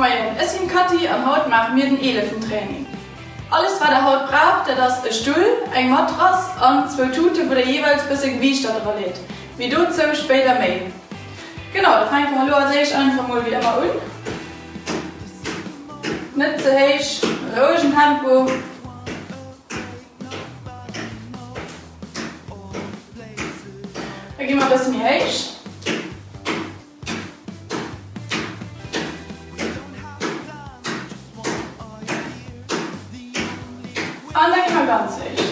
Moien, ech sinn d'Kathy an haut maache mir den Eelefentraining. Alles wat der haut braucht, dat ass e Stull, eng Matrass an zwou Tuten wou der jeeweils bësse Gewiichter dra leet. Mee dozou spéider méi. Genau, da fänke mer elo als éischt einfach mol wéi ëmmer un. Net ze héich, rouegen Tempo. Da gi mer e bësse méi héich. An da gi mer ganz héich.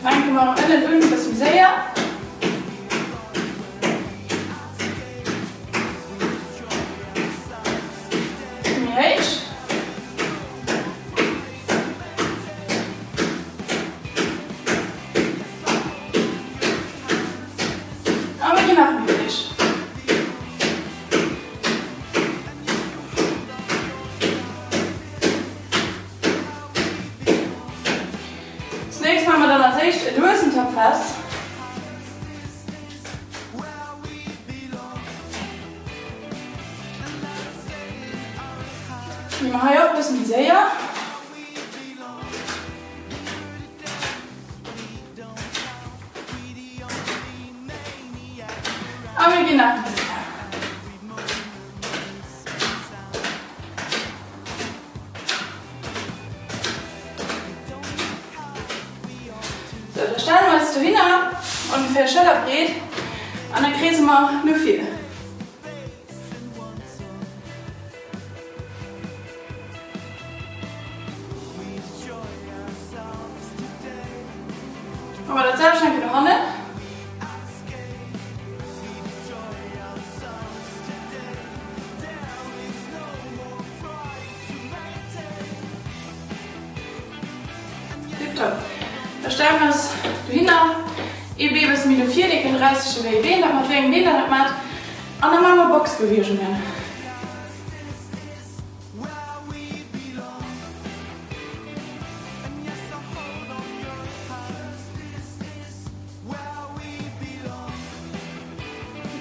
Fänke mer ënnen un, e bësse méi séier. Méi héich. A mir ginn nach méi héich. Als nächst maache mer dann als éischt e luesen Tap fest. Gi mer hei och e bësse méi séier. A mir ginn nach méi séier. Sou, da stelle mer eis dohinner, ongeféier schëllerbreet, an da kreese mer no vir. Maache mer dat selwecht eng Kéier no hannen. Tiptop. Da stellen mer eis dohinner, ee Bee bësse méi no vir, dir kënnt eraussichen wéi ee Been dat mat wéi engem Been der dat maacht, an da maache mer Boxbeweegungen.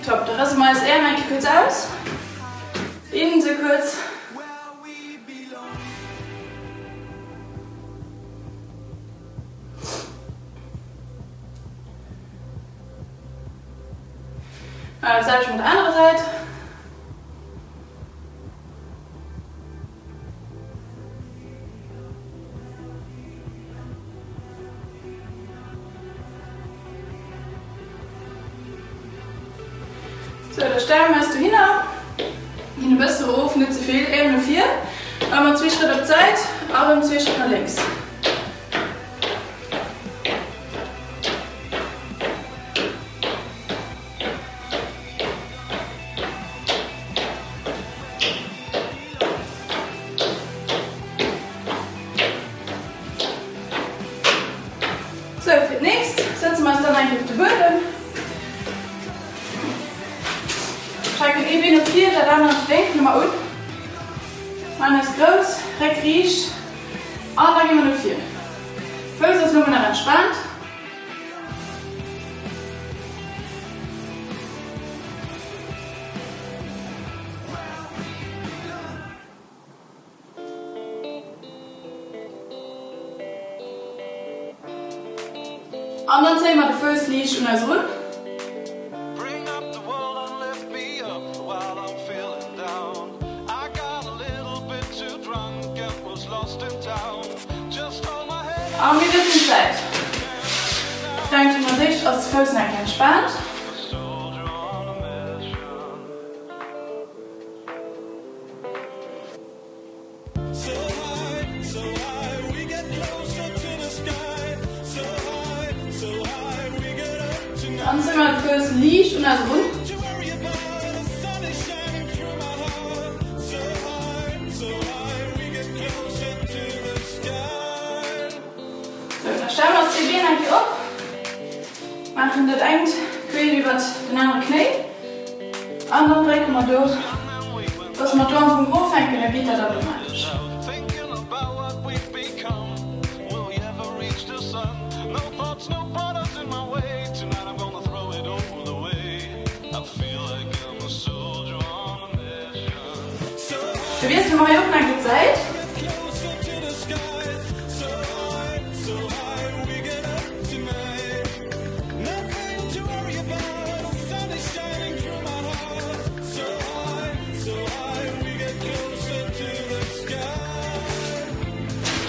Top, da rësse mer eis Äerm eng Kéier kuerz aus, deenen se kuerz. An dat selwecht mat der anerer Säit. Sou, da stelle mer eis dohinner, ginn e bësse erof, net ze vill, Äerm no vir, a mat zwee Schrëtt op d'Säit a rëm zwee Schrëtt no lénks. Sou, fir d'nächst sëtze mer eis dann eng Kéier op de Buedem, strecken ee Been no vir, dat anert wénken mer un, maachen eis grouss, Réck riicht an da gi mer no vir. Fouss ass lo mol nach entspaant. An dann zéie mer de Fouss liicht un eis erun. A mir wëssen d'Zäit. Denkt un, als éischt ass de Fouss nach eng Kéier entspaant. Dann zéie mer de Fouss liicht un eis erun. Sou, da stelle mer eis zwee Been eng Kéier op, maachen dat engt queesch iwwert den anere Knéi an dann drécke mer do, dass mer do am Fong erofhänken, da geet dat automatesch. Da wiessele mer hei och nach eng gutt Säit.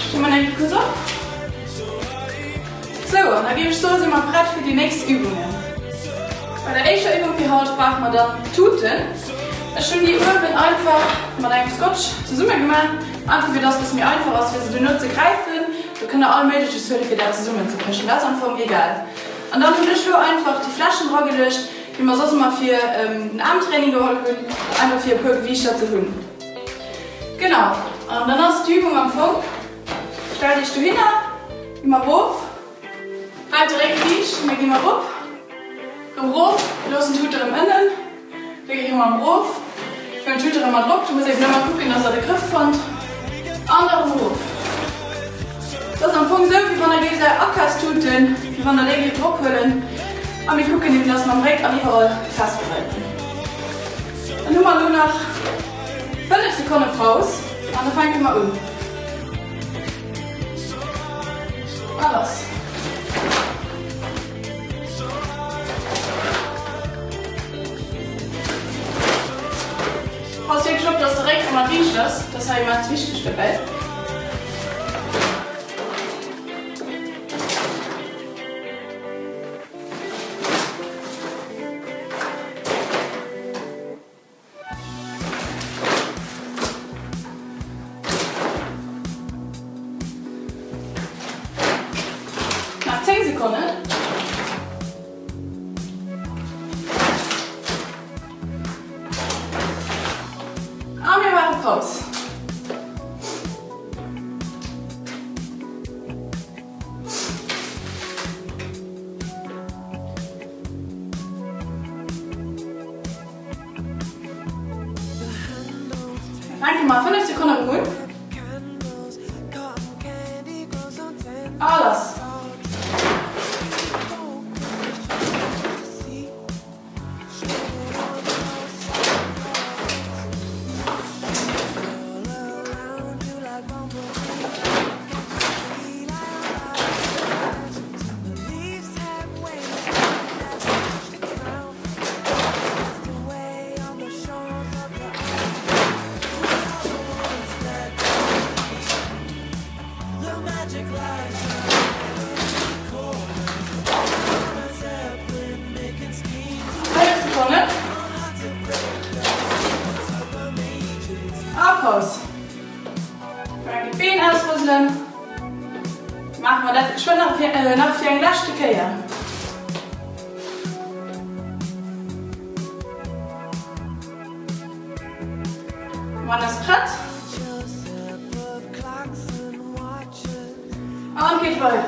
Sti mer eng kuerz op. Sou, an da géif ech soen, si mer prett fir déi nächst Übungen. Bei der éischter Übung fir haut brauche mer dann Tuten. Ech hunn déi uewen einfach mat engem Scotch zesumme gemaach, einfach fir dass et méi einfach ass fir se duerno ze gräifen. Do kënnt der all méigleches huelen fir dat zesummen ze pëschen, dat ass am Fong egal. An dann hunn ech lo einfach déi Fläschen drageluecht, déi mer soss ëmmer fir den Aarmtraining geholl hunn, einfach fir e puer Gewiichter ze hunn. Genau, an dann ass d'Übung am Fong, stellt iech dohinner, gi mer erof, haalt de Réck riicht, mir gi mer erop, rëm erof, loossen d'Hut erëm ënnen, da gi mer erëm erof, huelen d'Hut erëm mat erop, do muss een eben ëmmer kucken, dass der de Grëff fannt, an da rëm erof. Dat ass am Fong esou, wéi wann der géift är Akafstuten, wéi wann der déi géift erophuelen, a mir kucken eben, dass mer am Réck an iwwerall fest bleiwen. Dann hu mer elo nach 5 Sekonne Paus an da fänke mer un. A lass. Passt wierklech op, dass de Réck ëmmer riicht ass, dat ass hei immens wichteg dobäi. Nach 10 Sekonnen. A mir maache Paus. Fänke mer 5 Sekonnen erëm un. A lass. Hëllef Sekonnen. A Paus. Eng Kéier d'Been ausrëselen. Maache mer dat geschwënn nach fir, äh, nach fir eng leschte Kéier. Mann ass prett. An geet weider.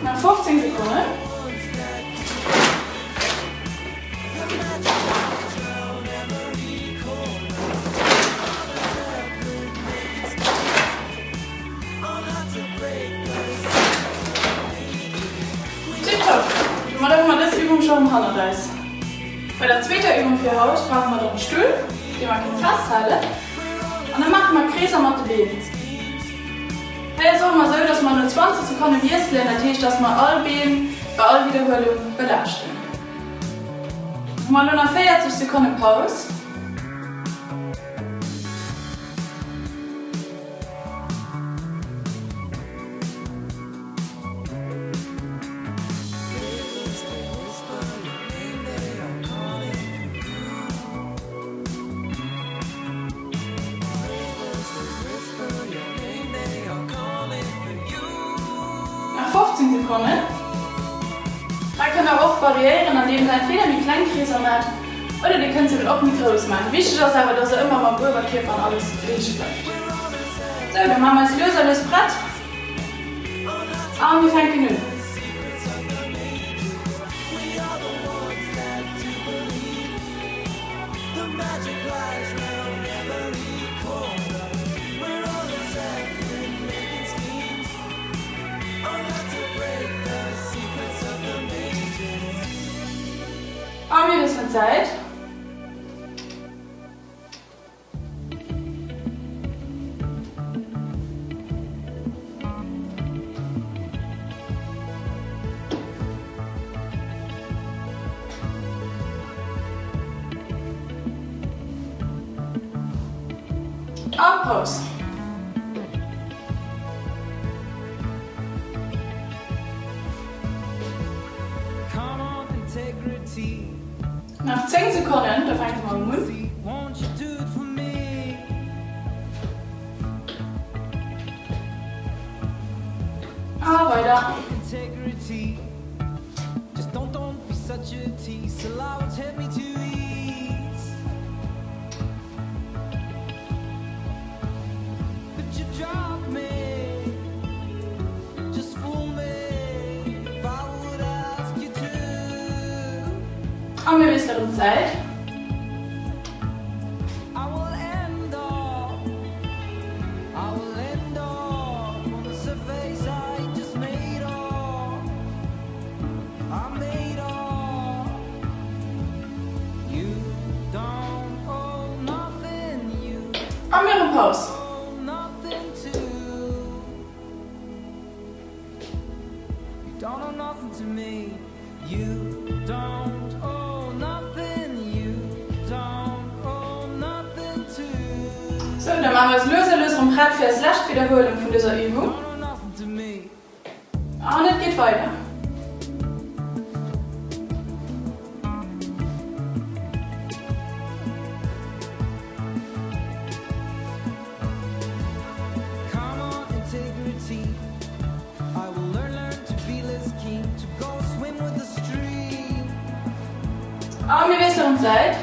Nach 15 Sekonnen. Tiptop! Domadder hu mer dës Übung schonn hannert eis. Bei der zweeter Übung fir haut brauche mer dann e Stull, dee mer kënne festhalen. An da maache mer Kreeser mat de Been. Hei ass och ëmmer esou, dass mer no 20 Sekonne wiesselen, dat heescht, dass mer all Been bei all Widderhuelung belaaschten. Hu mer elo nach 40 Sekonne Paus. Nach 15 Sekonnen. Hei kënnt der och variéieren andeem der entweder méi kleng Kreeser maacht oder dir kënnt se eben och méi grouss maachen. Wichteg ass awer dass der ëmmer mam Uewerkierper an alles riicht bleift. Sou, da maache mer eis lues a lues prett a mir fänken un. A mir wiesselen d'Säit. A Paus. Nach 10 Sekonnen, da fänke mer erëm un. A weider. A mir wiesselen erëm d'Säit. A mir hu Paus. Sou, da maache mer eis lues a lues erëm prett fir eis lescht Widderhuelung vun dëser Übung. An et geet weider. A mir wiesselen d'Säit.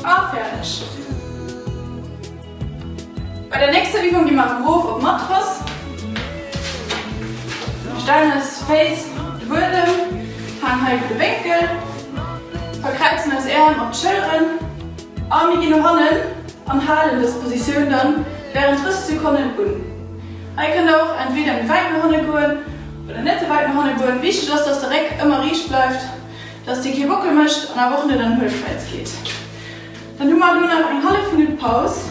A fäerdeg. Bei der nächster Übung gi mer erof op d'Matrass. Mir stellen eis Féiss op de Buedem, halen hei e gudde Wénkel, verkräizen eis Äerm op d'Schëlleren a mir ginn no hannen an halen dës Positioun dann wärend 30 Sekonnen un. Hei kënnt der och entweder méi wäit no hanne goen oder net sou wäit no hanne goen. Wichteg ass, dass de Réck ëmmer riicht bleift, dass dir kee Wockel mécht an awer och net an Huelkräiz geet. Dann hu mer elo nach eng hallef Minutt Paus.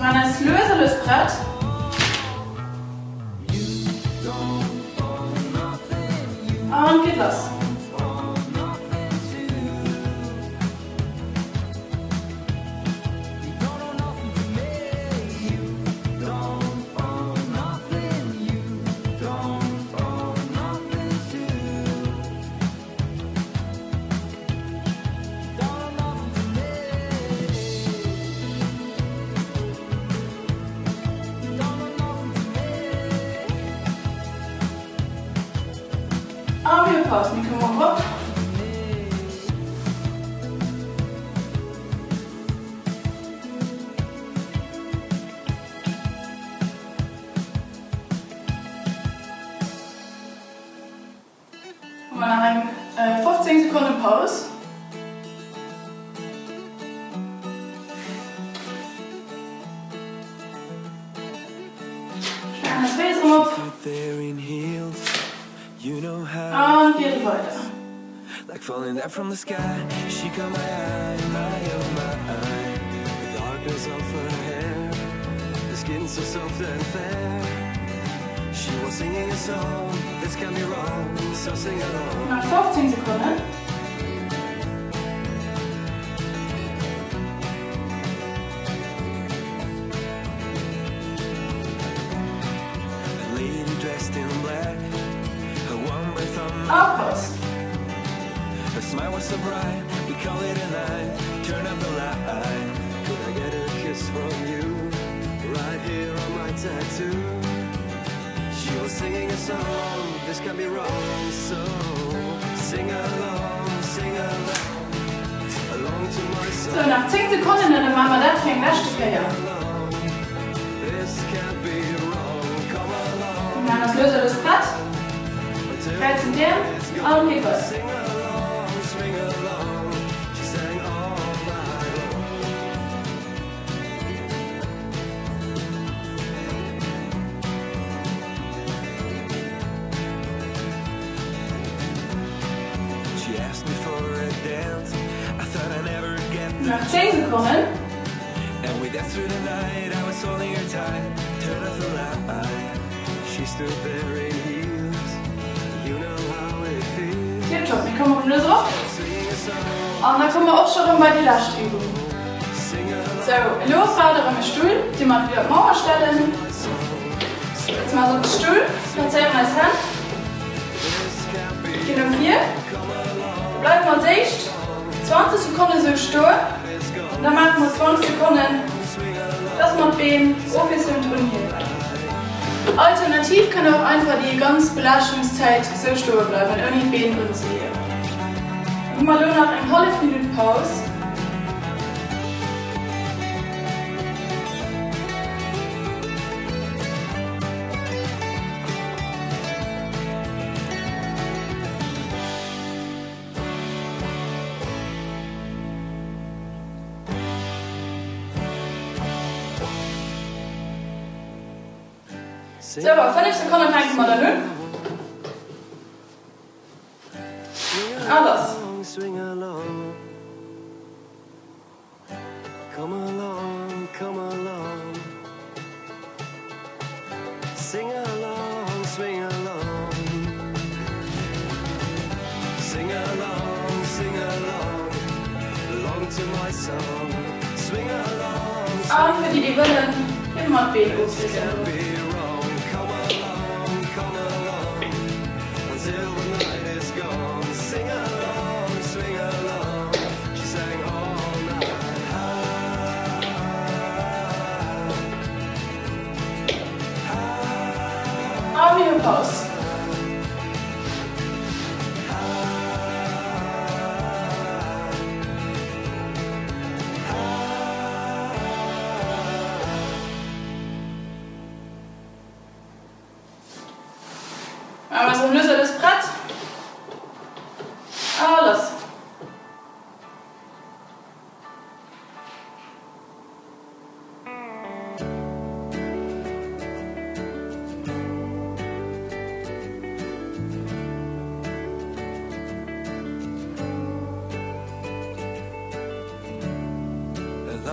Maan eis lues a lues prett. An et geet lass. A mir hu Paus, mir kommen erop. Hu mer nach eng 15 Sekonne Paus. Stellen eis Féiss erëm op an et geet weider. Nach 15 Sekonnen. Sou, nach 10 Sekonnen an da maache mer dat fir eng leschte Kéier. Mir maachen eis lues a lues prett. Kräizen d'Äerm an geet lass. Nach 10 Sekonnen. Tiptop, mir kommen erëm lues erop an da komme mer och scho rëm bei déi lescht Übung. Sou, elo braucht der erëm e Stull, dee mer widder d'Mauer stellen. Setze mer eis op de Stull, plazéieren eis Hänn, ginn no vir. Da bleiwe mer als éischt 20 Sekonnen esou stoen an da maache mer 20 Sekonnen, dass mer d'Been ofwiesselnd unhiewen. Alternativ kënnt der och einfach déi ganz Belaaschtungszäit esou stoe bleiwen, ouni d'Been unzehiewen. Dann hu mer elo nach eng hallef Minutt Paus. Sou, a 5 Sekonnen fänke mer dann un. A lass! A fir déi, déi wëllen, hiewe mer d'Been ofwiesselnd. A mir hu Paus. Maache mer eis erëm lues a lues prett. A lass.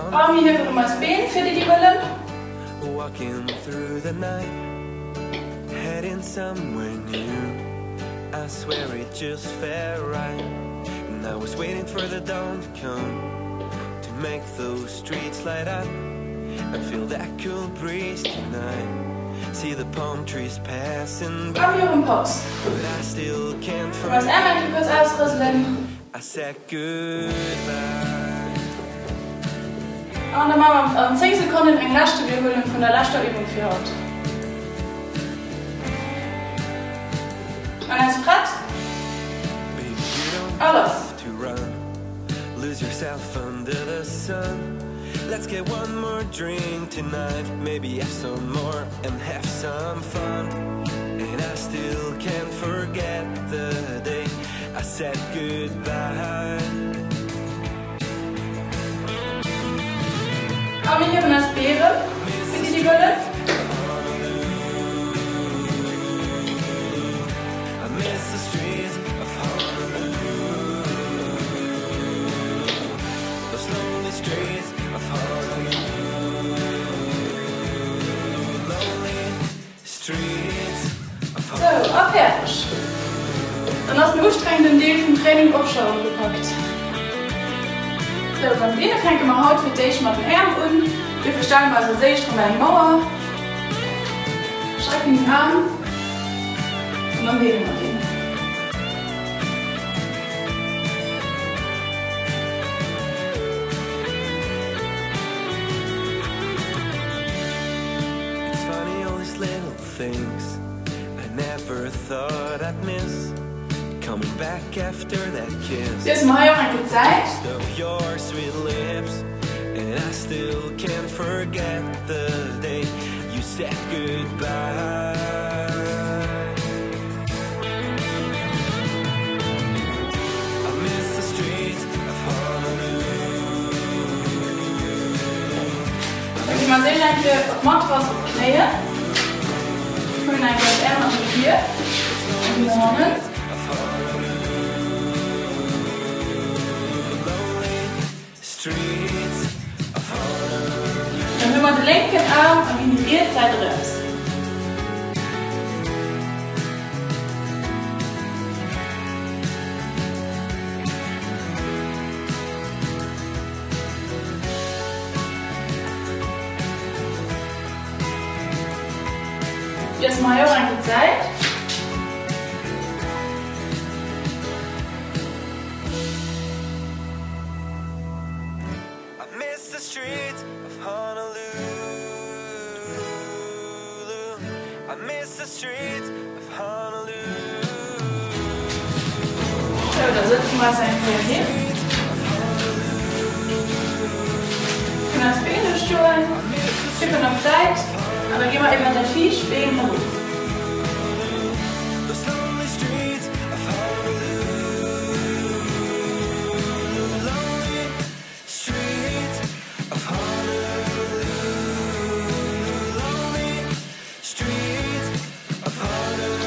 A mir hiewen erëm eis Been fir déi, déi wëllen. A mir hunn Paus. Kënne mer eis Äerm eng Kéier kuerz ausrëselen. An da maache mer an 10 Sekonnen eng leschte Wiederhuelung vun der leschter Übung fir haut. An eis prett? A lass! A mir hiewen eis Beere fir déi déi wëllen. Sou, a fäerdeg! Dann ass den ustrengenden Deel vum Training och scho erëm gepackt. Sou, beim Deene fänke mer haut fir d'éischt mat den Äerm un. Duerfir stelle mer eis als éischt erëm eng Mauer, strecken den Aarm an dann deene mer deen. Wiesse mer hei och eng Kéier d'Säit. Da gi mer déi eng Kéier op d'Matrass op d'Knéien, huelen eng Kéier d'Äerm an de Vir an no hannen. Dann hu mer de lénken Aarm a ginn déi riets Säit eraus. Lies mer hei och eng gutt Säit. Sou, da sëtze mer eis eng Kéier hin. Kënnen eis Been duerchstoen, kippen op d'Säit an da gi mer iwwer dat viischt Been erof.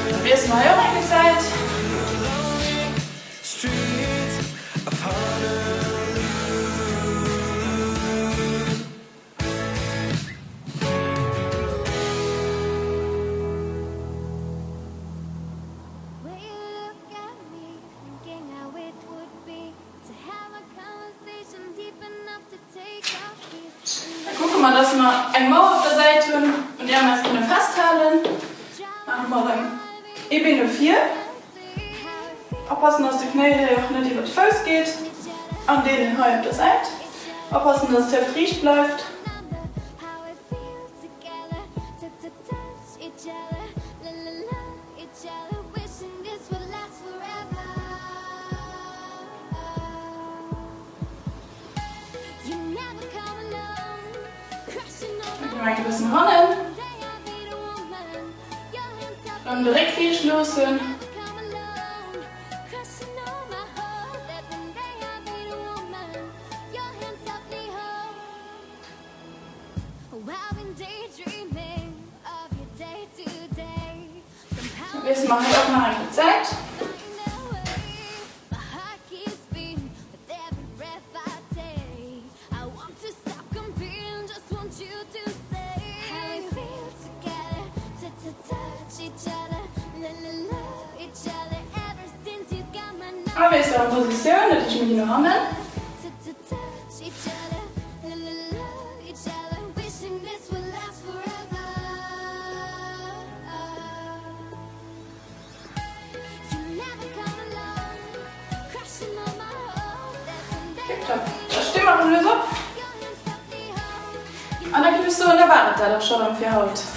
Da wiessele mer hei och eng Säit. Da kucke mer, dass mer eng Mauer op der Säit hunn, un där mer eis kënne festhalen. Maache mer erëm ee Been no vir. Oppassen, dass de Knéi hei och net iwwer de Fouss geet. An deen hei op der Säit. Oppassen, dass d'Hëft riicht bleift. Dann gi mer eng bëssen hannen. Dann de Réck riicht loossen. Dann wiessele mer hei och nach eng Kéier d'Säit. A wiesselen an Positioun, dat heescht mir ginn no hannen. Tiptop. Da sti mer erëm lues op. An da géif ech soen, da war et dat och scho rëm fir haut.